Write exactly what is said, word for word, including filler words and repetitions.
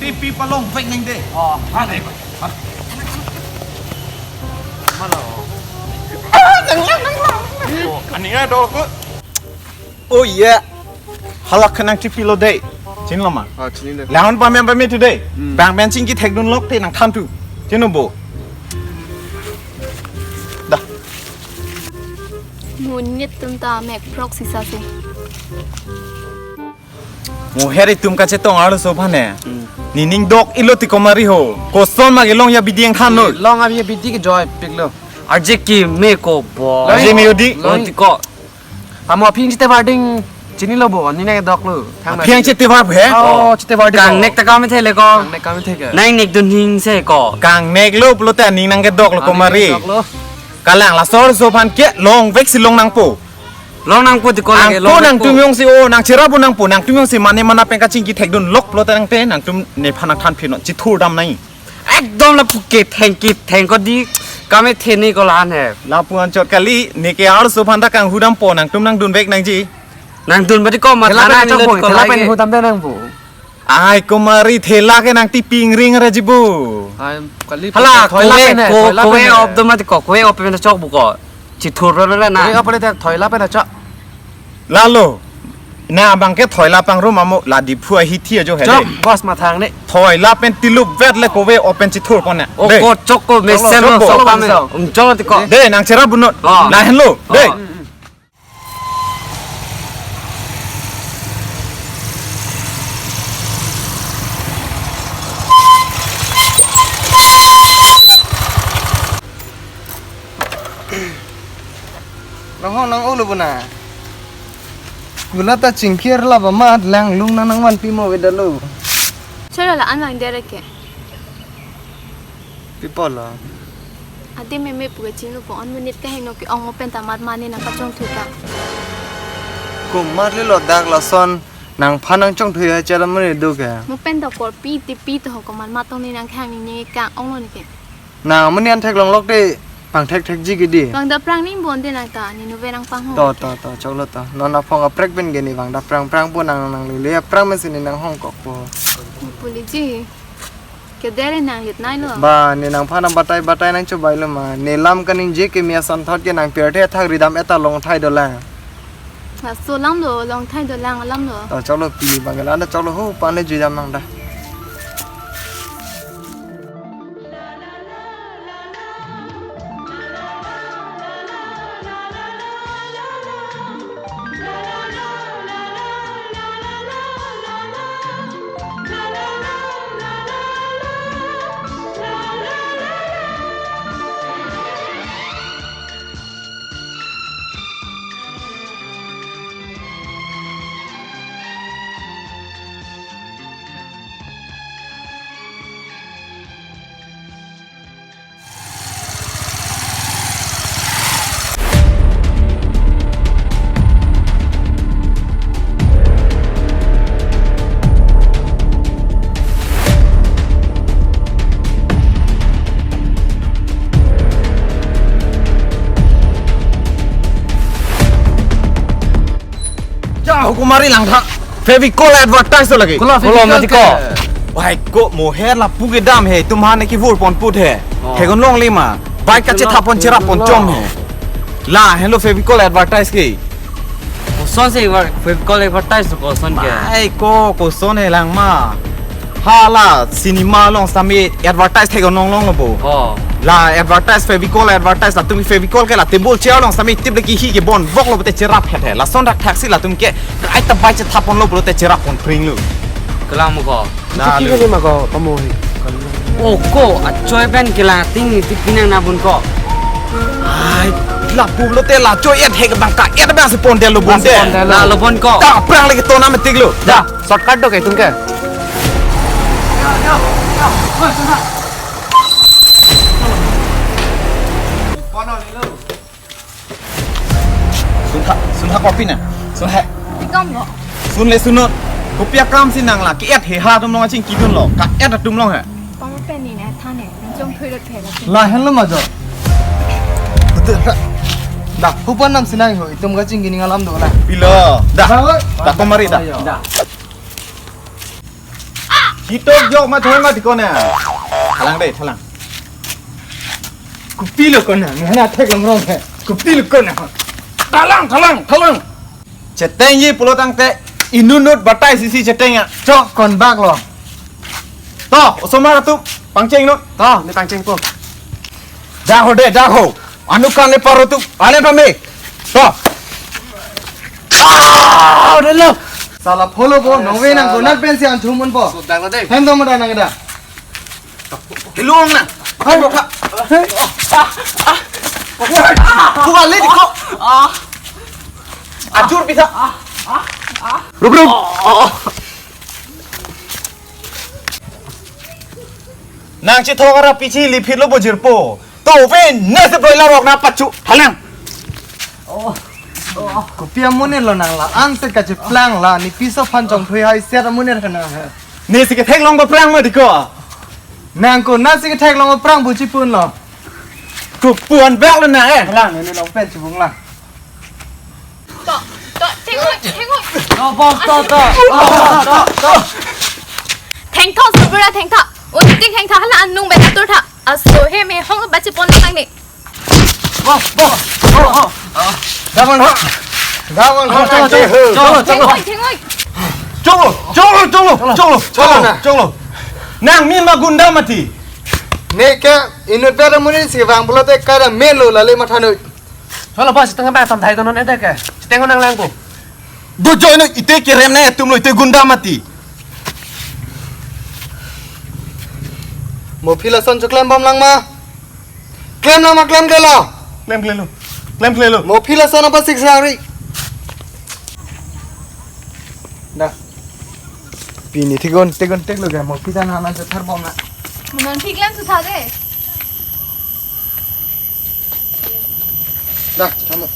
Tipi palong vek nang de. Oh, ha de. Mana? Oh, ani ada aku. Oh iya. Halak kenang tipi lo de. Chinilo ma? Oh, chinilo. Lahon pame pame tu de. Hmm. Bang benching ki thekdun lok te nangthan tu. Chinilo bo. Dah. Monit atum ta mek prok sisa si. Moher itum kachetong arloso aphan he. Hmm. Nening dok-ilo ti komari ho. Koson ma kelong ya bidi angthan lo. Long abi bidi ke joy piklo. Arje ki me ko bo. Arje me odi. Long ti ko. Amo aphi chete varding chinilo bo, nening doklo. Aphi chete var he? Oh, chete varding. Kangnek ta kame thele ko. Kangnek kame theke. Nang nekdun hing se ko. Kangnek lo pulote nening nangkedoklo komari. Doklo. Kalang laso arloso aphan ke long vek si long nangpo. Long nangpo ti ko lage, angko long nangtum jongsi o nangcherap nangpo, nangtum jongsi mane mana pen kachingki thekdun lok pulote nangte nangtum nephan nangthan phi non chithur dam nai. Ekdom lapu ketheng ketheng ko di kame thene ko lahan he. Lapu anchot kali, neke arloso aphan ta kanghu dampo, nangtum nangdun vek nangji. Nangdun badi ko ma thela thana pen ni lo chokpo, ti ko thela pen lage. Hu dam de nangpo. Ai, komari thela ke nang tipi ingring ra jibo. Ai, kali hala, thoi la kowe, pen hai, ko-, thoi la kowe pen hai. Op do mati ko, kowe op pen chok bu ko. Chithur ro na. Kowe op pen thoi la pen chok. Lalo. Na abang ke thoi la pangrum amo la Diphu ahithi ajo he. Chok, de. Boss mathang ne. Thoi la pen tilup vet le kowe op pen chithur pon na. O de. Ko chok ko. Chok lo, mesem chok lo, bo. Chok lo, pame. Chok lo. Um, chok lo ti ko. De, nangcherap bunot. Oh. Lahenlo. De. Oh. Nang hong nang ulu buna. Gula ta chingkir la ba mat lang lung nang nang man pimo vedalo. Chora la an lang dere ke. Pi apot lo? Ade meme pu kachinglu po, on minute kaheno ke-ong mo pen ta mat mane nangkachongthu ta. Komat le lo dak lason nangphan nangchongthu ya chera mene do ke. Mo pen dokor pi tipi to ho komat matong ni nangkhang ni nge kang-ong lo ni ke. Nang mene an theklong lok te pangthek thekji ke di. Bang daprang ni bon de nang ta, ni nuve nangpangho. To, to, to, chok lo to. Non aphong aprek pen ke ni bang daprang prang po nang nang lele aprang mesi ni nanghong kok po. Puli ji. Kedere nang lit nai lo. Ba, ne nangphan nang batai batai nangchobai lo ma. Ne lam kaningje ke mi ason thot ke nang pirthe thak ridam eta long thai dolang. Laso lam lo, long thai dolang lam lo. To chok lo pi bang la na chok lo ho pan le jui dam nang da. Ja, hukumari langtha. Fevicol advertise to lagi. Kulo Kulo Fevicol mati ke. Ko. Wai ko moher lapu kedam he, tum han ki vur pon put he. Oh. He gon long lima. Bike kache thapon cherap pon chom he. La, hello Fevicol advertise ke. Koson se adver-, Fevicol advertise to koson ke. Ai ko, koson he lang ma. Hala cinema along sami advertise thek nong long lo bo. Oh. La advertise Fevicol advertise latum Fevicol ke la table chair along sami tip le kihi ke bon vok lo te cherap het he. Lason dak thaksi latum ke ai ta bai che thapon lo bo te cherap pon pring lo. Kelang mo ko. Na Chiki lo. Kali ma ko pamo hi. O ko achoi pen kelang ting ti pinang na bun ko. Ai, lapu lo te la choi et he ke bang ka et bang si pon de lo bun de. Pon de lo. La lo bon ko. Ta prang le ke to na metik lo. Da. Shortcut do ke tum ke? Suntha, suntha kopi na. Suntha. Ikam lo. Sun le sunot. Kopi akam si nang la. Ki et he ha tum long aching kidun lo. Ka et atum long he. Pama pen ni na than he. Jong thui rot he la. La hen lo ma jo. Da. Hupan nam sinai ho. Itum kaching kini ngalam do na. Pilo. Da. Da. Da komari da. Da. Itok jok ma thoi ma dikon ya. Thalang dei, thalang. Kopi lo kona, nana thek long rong he. Kopi lo kona. Thalang, thalang, thalang. Chetengji pulo tangte inut nut batai sisi cheteng ya. Chok kon bak lo. To, osomar atum pangcheng non. To, ne pangchengpo. Dak ho dei, dak ho. Anut kan le paro tu, ale pame. To. Ah, udah lo. Sala pholo bo, nongve nang gunat pensi anchum un bo. Sudah lo dei. Hem dong muda nang da. Helung na. Hai. Bukan le diko. Ajur bisa. Rup rup. Nang chithok ara pichi lipit lo bojirpo. To ven ne se broiler rok na pachu. Thalang. Kopi amonit lo nang la, anset kacheplang la, ne piso aphan chongthui hai set amonit nang he. Ne si kethek long ba prang ma diko. Nang ko na si kethek long ba prang bu chipun lo. Kopi an bak lo nang eh. Lang ne long pen chibung lang. To, to, thengoi, thengoi. To, bom, to, to. To, to, to. Thengtho, subura thengtho. Unting thengtho hala anung beta tur tha. Aso he me hong bache pon nang ni. Bom, bom, bom, bom. Damang ha. Damang ha. To, to, to, to. Thengoi, thengoi. Cholo, cholo, cholo, cholo, cholo, cholo. Nang min ma gunda mati. Ne ke inut bera muni si vang pulote kada melo lale matha noi. Cholo bos, tengah ba tam thai tonon ete ke. Tengah nang langko. Do joy no ite kerem nang atum lo ite gunda mati. Mo phi lason choklem bom lang ma. Klem lang ma klem ke lo. Klem klem lo. Klem klem lo. Mo phi lason apa sik sari. Dah. Pini tigon tigon tek lo ke mo phi dan hanan se thar bom na. Mo non phi klem su tha de. Dah, tamo.